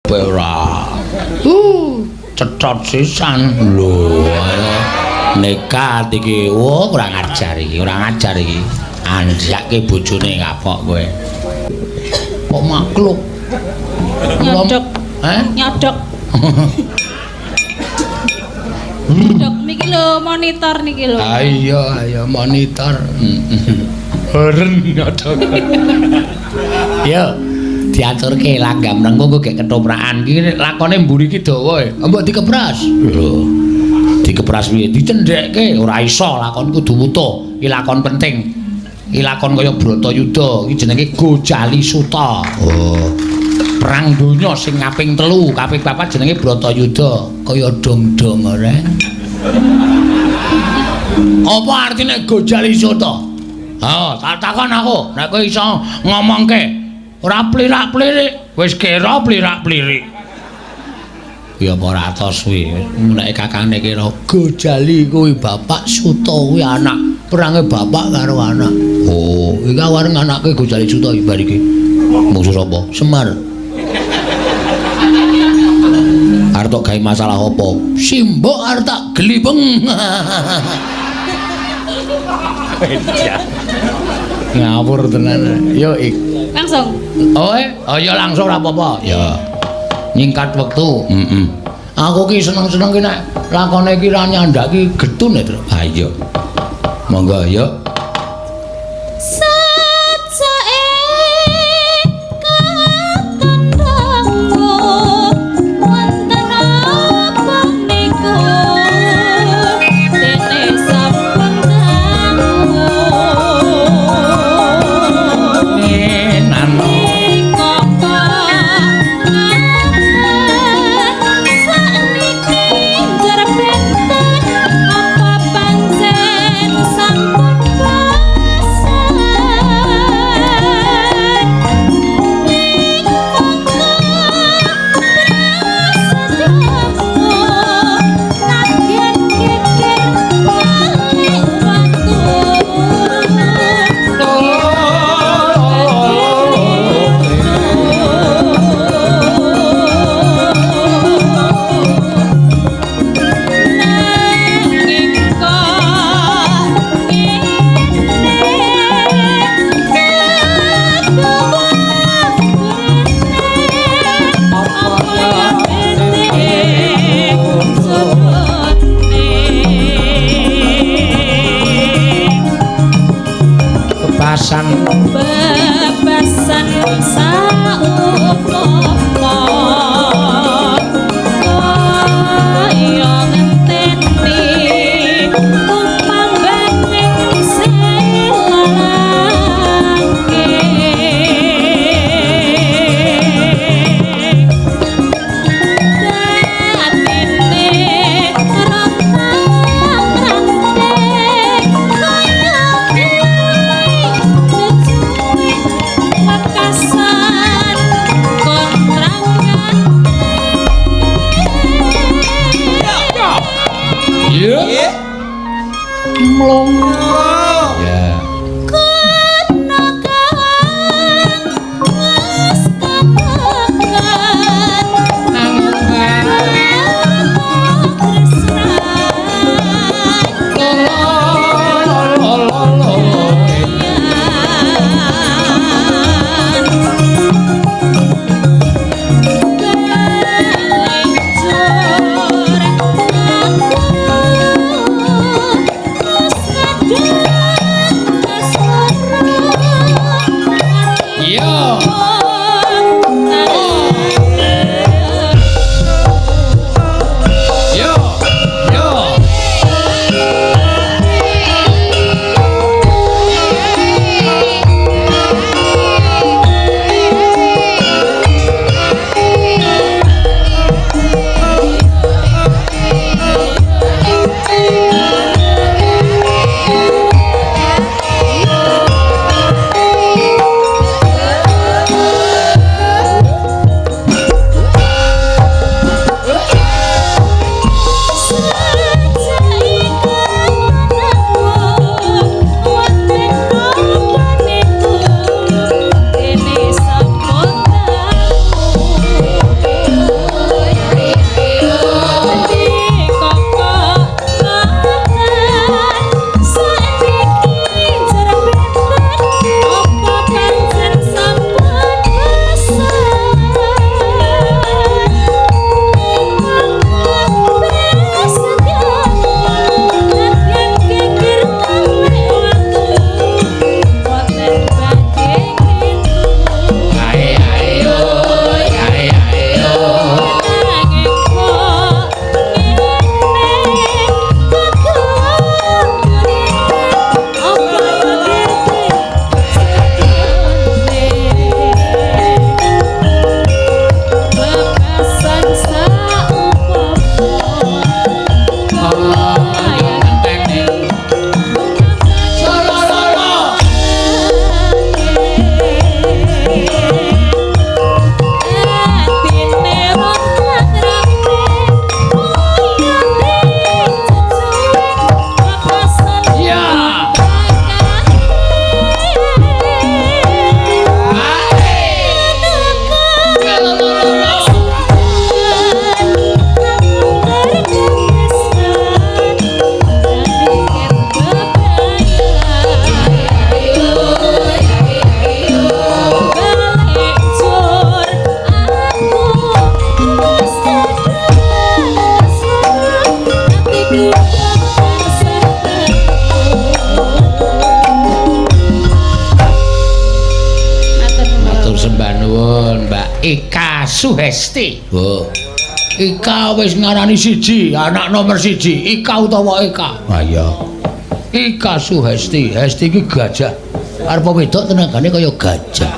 Ora. Cethot sisan. Lho, nekat iki. Oh, kurang ajar iki, kurang ajar iki. Andhake bojone kapok kowe. Kok makluk? Nyodok. Heh? Nyodok. Nyodok niki lho, monitor niki lho. Ayo, ayo monitor. Heren nyodok. Yo, diaturke langgam rengku kok gek ketoprakan iki lakone mburi iki dawa e. Mbok dikepras. Lho. Dikepras piye? Dicendhekke. Ora iso, lakon kudu wutuh. Iki lakon penting. Iki lakon kaya Bratayuda, iki jenenge Gojali Suta. Oh. Perang donya sing kaping 3, kaping 4 jenenge Bratayuda, kaya dong-dong ora. Apa artine Gojali Suta? Ha, tak takon aku, nek kowe iso ngomongke. Ora plirak-plirik, wis kira plirak-plirik. Ya apa ora atos kuwi. Nek kakane kira Gojali kuwi bapak, Suta kuwi anak. Perange bapak karo anak. Oh, iki arep anake Gojali Suta iki bar iki. Musuh sapa? Semar. Arep tok gawe masalah apa? Simbok arep tak glipeng. Ngawur tenan. Yo ik. Langsung. Oh, oh ya langsung ora apa-apa. Ya. Nyingkat wektu. Heeh. Aku ki seneng-seneng ki nek lakone iki ra nyandak ki getun ya, Tru. Ha iya. Monggo yo. Sajake katon dangu wonten apa niku dene sampun dangu Nano sakniki njer benten apa pancen sampun bosen ing mongko prasetyamu nadyan geger balik watu. Nanging kok ngene ketuwa apa ya bene sudune. Bebasan Bebasan saupama kaya ngenteni tumambane selalake dadine rontang-ranting kaya cucuwe wekasan kontrakan. Iya. Mlong. Ya. Kono kang wis katekan tresnan. Nuwun Mbak Ika Suhesti. Oh. Ika wis ngarani siji, anak nomor siji, Ika utawa Eka. Ha iya. Ika Suhesti, Hesti iki gajah. Arep wedok tenagane kaya gajah.